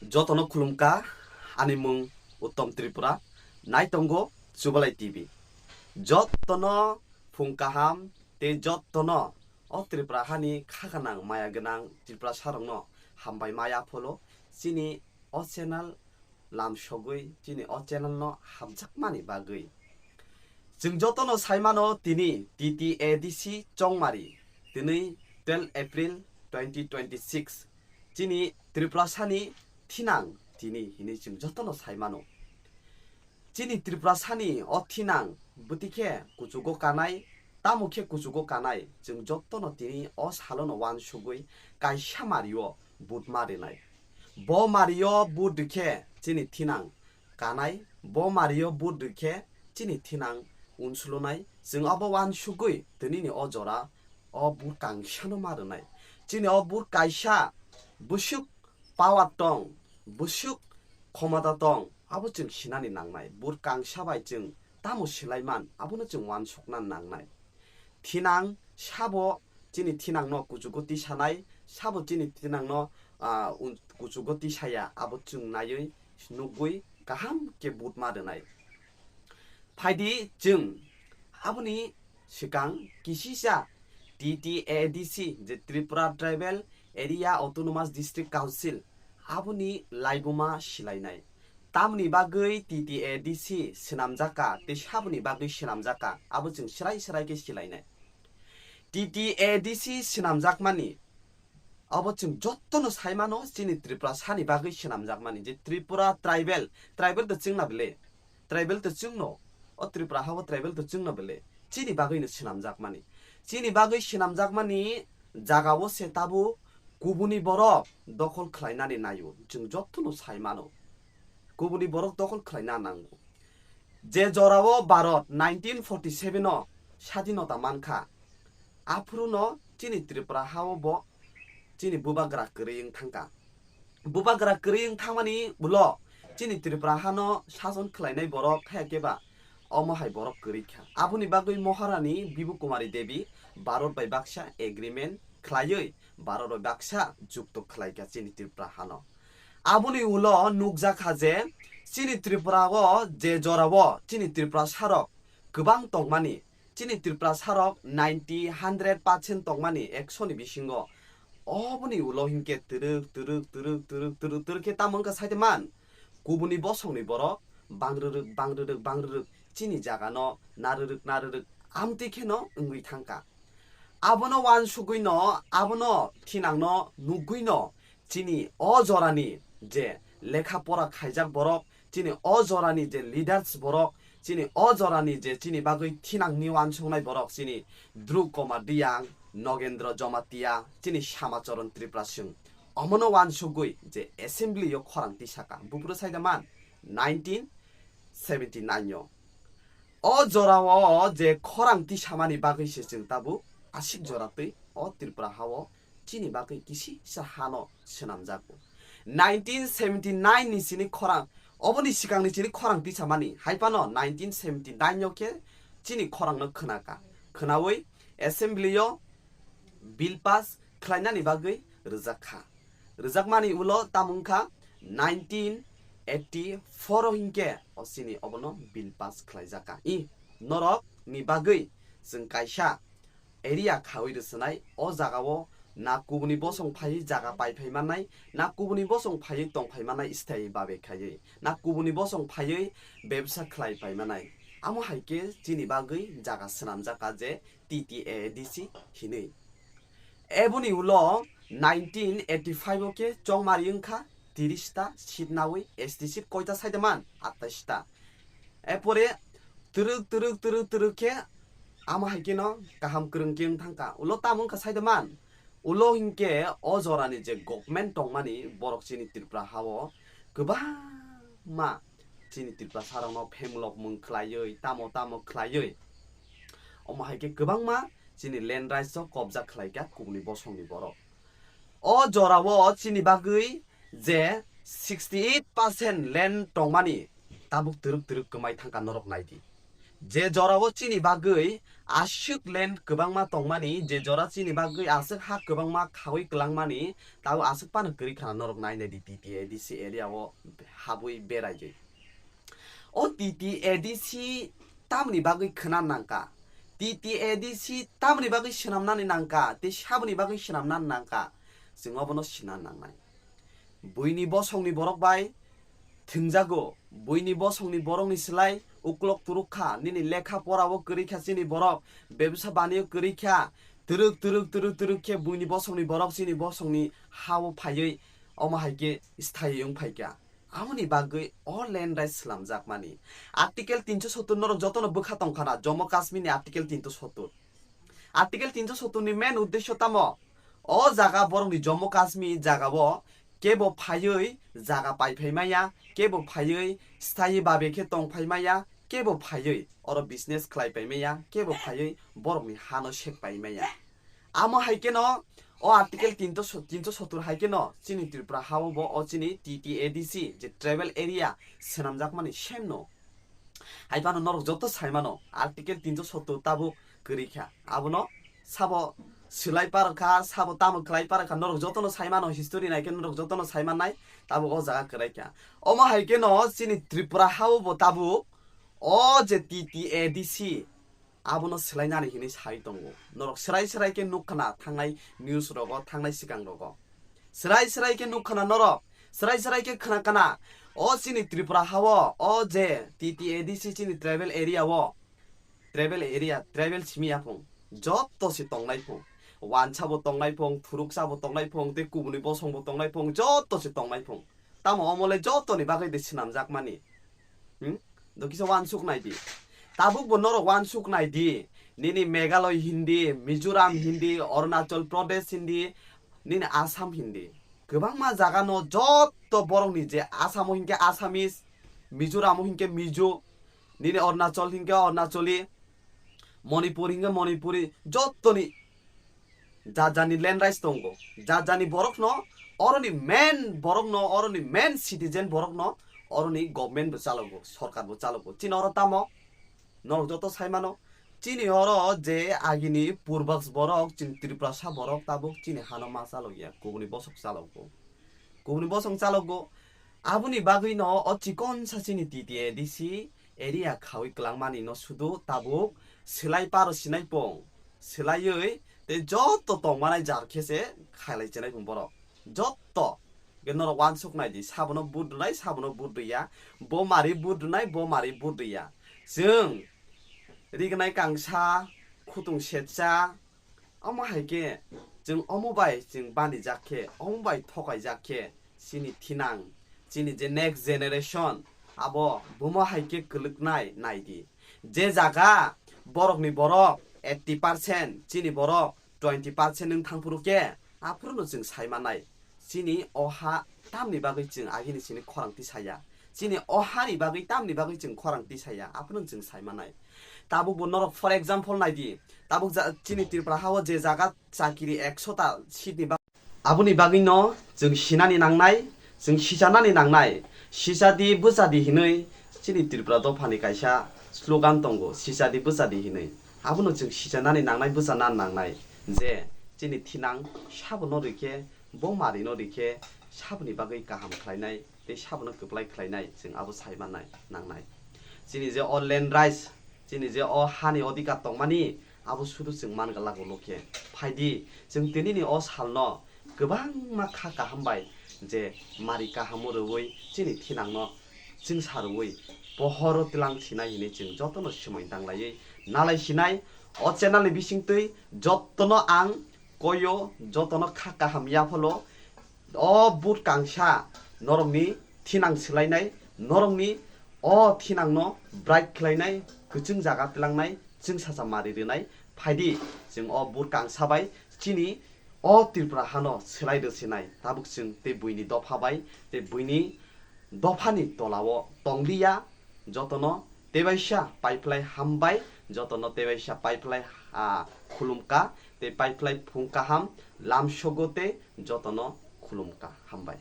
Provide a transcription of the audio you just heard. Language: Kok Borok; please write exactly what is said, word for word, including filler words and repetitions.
Jotono khulumkha, ani mung Uttom Tripura, naitongo Chubalai T V. Jotono phung kaham tei jotono o Tripura hani kha gwnang, maya gwnang Tripurasarokno hambai maya pholo chini o channel lam sogwi chini o channel no hamjakmani bagwi. Chwng jotono saimano tini T T A D C Chongmari, tini twelve April twenty twenty-six, chini Tripurasani thinang tini hinwi chwng jotono saimano. Chini Tripurasani o thinang bwtwi khe kuchugo kanai, tamo khe kuchugo kanai, chwng jotono tini o salono uansugwi kaisa mario vote ma rinai. Bo mario vote rikhe chini thinang kanai, bo mario vote rikhe chini thinang unsulunai, chwng obo uansugwi tinini o jora o vote kangsano ma rinai. Chini o vote kaisa bwswk power tong, bwswk khomota tong, abo chwng sinani nangnai. Vote kangsa bai chwng tamo silai man, abono chwng uansukna nangnai. Thinang sabo chini thinangno kuchugo tisanai, sabo chini thinangno, ah, un-, kuchugo tisaya, abo chwng naiwi nugwi kaham khe vote ma rwnai. Phaidi chwng aboni swkang kisisa T T A D C, je Tripura Tribal Area Autonomous District Council, aboni laibuma silainai. Tamni bagwi T T A D C swnamjakha tei saboni bagwi swnamjakha, abo chwng srai srai khe silainai. T T A D C swnamjakmani abo chwng jotono saimano, chini Tripurasani bagwi swnamjakmani, je Tripura tribal, tribal to chwngna bele, tribal to chwngno, o Tripura hao tribal to chwngno bele, chini bagwino swnamjakmani. Chini bagwi swnamjakmani jagao se tabuk kubuni borok dokhol khlainani naio, chwng jotono saimano. Kubuni borok dokhol khlaina nango. Je jorao Bharat nineteen forty seven o sadinota mankha, aphuruno chini Tripura hao bo chini bubagra kwrwi wng thangkha. Bubagra kwrwi wng thangmani ulo chini Tripura hano sason khlainai borok haya khe ba omo hai borok kwrwi kha. Aboni bagwi Maharani Bibu Kumari Devi Bharat bai baksa agreement khlaiwi Bharat bai baksa jukto khlaikha chini Tripura hano. Aboni ulo nukjakha je chini Tripura o je jorao chini Tripurasarok kwbang tongmani, chini Tripurasarok ninety, hundred percent tongmani ekso ni bisingo. Oboni ulo hinkhe twrwk, twrwk, twrwk, twrwk, twrwk, twrwk khe tamo wngkha saite man. Kubuni bosongni borok bangrwrwk, bangrwrwk, bangrwrwk chini jagano narwrwk, narwrwk amtwi kheno wngwi thangkha. Abono uansugwino, abono thinangno nugwino chini o jorani je lekha pora khaijak borok, chini o jorani je leaders borok, chini o jorani je chini bagwi thinangni uansuknai borok, chini Dhruv Kumar Reang, Nogendra Jamatia, chini Shamacharan Tripura chwng omono uansugwi je assembly o khorang tisaka, buphuru saida man nineteen seventy nine o. O jorao je khorang tisamani bagwi se chwng tabuk aswk jora twi o Tripura hao chini bagwi kisisa hano swnamjago. Nineteen seventy nine ni chini khorang, oboni swkangni chini khorang tisamani, hai phano nineteen seventy nine o khe chini khorangno khwnaka. Khwnawi assembly o bill pass khlainani bagwi rwjak kha. Rwjakmani ulo tamo wngkha nineteen eighty four o hinkhe o chini obono bill pass khlaijak kha. I norok ni bagwi chwng kaisa area khawi rwswnai, o jagao na kubuni bosong phaiwi jaga pai phai mannai, na kubuni bosong phaiwi tong phai mannai sthayi babe khaiwi, na kubuni bosong phaiwi bebsa khlai pai mannai. Amo hai khe chini bagwi jaga swnamjak kha je T T A D C hinwi. Eboni ulo nineteen eighty five o khe chongmari wngkha tiris ta seat nawi, S T seat koita saida man? Atais ta. Epore twrwk, twrwk, twrwk, twrwk khe amo hai kheno kaham kwrwng khe wng thangkha. Ulo tamo wngkha saida man? Ulo hinkhe o jorani je government tongmani borok chini Tripura hao kwbangma chini Tiprasarokno phemlok mung khlaiwi, tamo tamo khlaiwi, omo hai khe kwbangma chini land rights o kobja khlaikha kubuni bosongni borok. O jorao chini bagwi je sixty eight percent land tongmani tabuk twrwk twrwk kwmai thangkha norok naidi. Je jorao chini bagwi aswk land kwbangma tongmani, je jora chini bagwi aswk ha kwbangma khawi kwlangmani, tabo aswk phano kwrwi khana norok nai nai di T T A D C area o habwi beraigwi. O T T A D C tamni bagwi khna nangkha? T T A D C tamni bagwi swnamnani nangkha? Tei saboni bagwi swnamnani nangkha? Chwng obono sina nangnai. Buini bosongni borok bai thwngjago, buini bosongni borokni slai uklok turuk kha, nini lekha porao kwrwi kha chini borok, bebsa banio kwrwi kha, twrwk, twrwk, twrwk, twrwk khe buini bosongni borok chini bosongni hao phaiwi, omo hai khe sthayi wng phai kha. Aboni bagwi o land rights slamjakmani. Article tinsho sottur norok jotono bwkha tongkhana, Jammu Kashmir ni Article tinsho sottur. Article tinsho sottur ni main uddesho tamo? O jaga borokni Jammu Kashmir jagao kebo phaiwi jaga pai phai maya, kebo phaiwi sthayi babe khe tong phai maya, kebo phaiwi oro business khlai pai maya, kebo phaiwi borokni hano sek pai maya. Amo hai kheno o Article tinsho, tinsho sottur hai kheno chini Tripura hao bo o chini T T A D C je tribal area swnamjakmani same no. Hai phano norok joto sai mano, Article tinsho sottur tabuk kwrwi kha. Abono sabo swlai par kha, sabo tamo khlai par kha, norok jotono sai mano, history nai khe norok jotono sai mannai, tabuk o jaga kwrwi kha. Omo hai kheno chini Tripura hao bo tabuk o je T T A D C abono swlainani hinwi sai tongo. Norok swrai swrai khe nuk khna thangnai news rogo, thangnai swkang rogo. Swrai swrai khe nuk khna norok, swrai swrai khe khna kana. O chini Tripura hao, o je T T A D C chini tribal area o, tribal area, tribal simi yaphung, jotto se tongnai phung. Wansa bo tongnai phung, thuruksa bo tongnai phung, tei kubuni bosong bo tongnai phung, jotto se tongnai phung. Tamo omo le jotoni bagwi de swnamjakmani. Hmm? Do kisa wansuk nai di. Tabuk bo norok wansuk nai di. Nini Meghalaya hindi, Mizoram hindi, Arunachal Pradesh hindi, nini Assam hindi. Kwbangma jaga no jotto borok ni je Assam o hinkhe Assamese, Mizoram o hinkhe Mizo, nini Arunachal hinkhe Arunachali, Manipur hinkhe Manipuri, jottoni jat jani land rights tongo, jat jani borokno, oroni main borokno, oroni main citizen borokno, oroni government bo chalogo, sorkar bo chalogo. Chini oro tamo? Norok joto sai mano, chini oro je agini Purbax borok, chini Tiprasa borok tabuk chini hano ma chalogya, kubuni bosok chalogo, kubuni bosong chalogo. Aboni bagwi no o chikon sa chini T T A D C area khawi kwlangmani no sudu tabuk swlai paro sinai pong, swlaiwi tei jotto tongmanai jar khe se khailai chenai pong borok. Jotto ke norok wansuk nai di, sabono vote rwnai, sabono vote rwya, bo mari vote rwnai, bo mari vote rwya. Chwng rignai kangsa, khutung setsa, omo hai khe chwng omo bai chwng banijak khe, omo bai thokaijak khe, chini thinang, chini je next generation, abo bomo hai khe kwlwknai nai di. Je jaga borokni borok eighty percent, chini borok twenty percent wng thang phuru khe, aphuru no chwng sai manai. Chini o ha tamni bagwi chwng agini sini khorang tisaya? Chini o hani bagwi tamni bagwi chwng khorang tisaya? Aphuru no chwng sai manai. Tabuk bo norok for example nai di. Tabuk ja-, chini Tripura hao je jaga chakiri ekso ta seat ni bagwi. Aboni bagwi no chwng sinani nangnai, chwng sichanani nangnai. Sichadi bwchadi hinwi chini Tripura dophani kaisa slogan tongo, sichadi bwchadi hinwi. Abono chwng sichanani nangnai, bwchana nangnai je chini thinang sabono rikhe, bo marino rikhe, saboni bagwi kaham khlainai tei sabono kwplai khlainai, chwng abo sai mannai, nangnai. Chini je o land rights, chini je o hani odhikar tongmani, abo sudu chwng man glak ulo khe. Phai di, chwng tinini o salno kwbangma kha kaham bai je mari kahamo rwui chini thinangno chwngsa rwui pohoro tlang sinai hinwi chwng jotono swmai tanglaiwi nalai sinai. O channel ni bisingtwi jotono ang koyo, jotono kha kaham yaphalo. O vote kangsa norokni thinang swlainai, norokni o thinangno bright khlainai, kwchwng jaga tlangnai, chwngsacha mari rwnai. Phai di, chwng o vote kangsa bai chini o Tripura hano swlai rwsinai. Tabuk chwng tei buini dopha bai, tei buini dophani tolao tong liya. Jotono tebaisa paiphlai hambai, jotono tebaisa paiphlai, ah, khulumka, tei paiphlai phung kaham, lamsogo tei jotono khulumka hambai.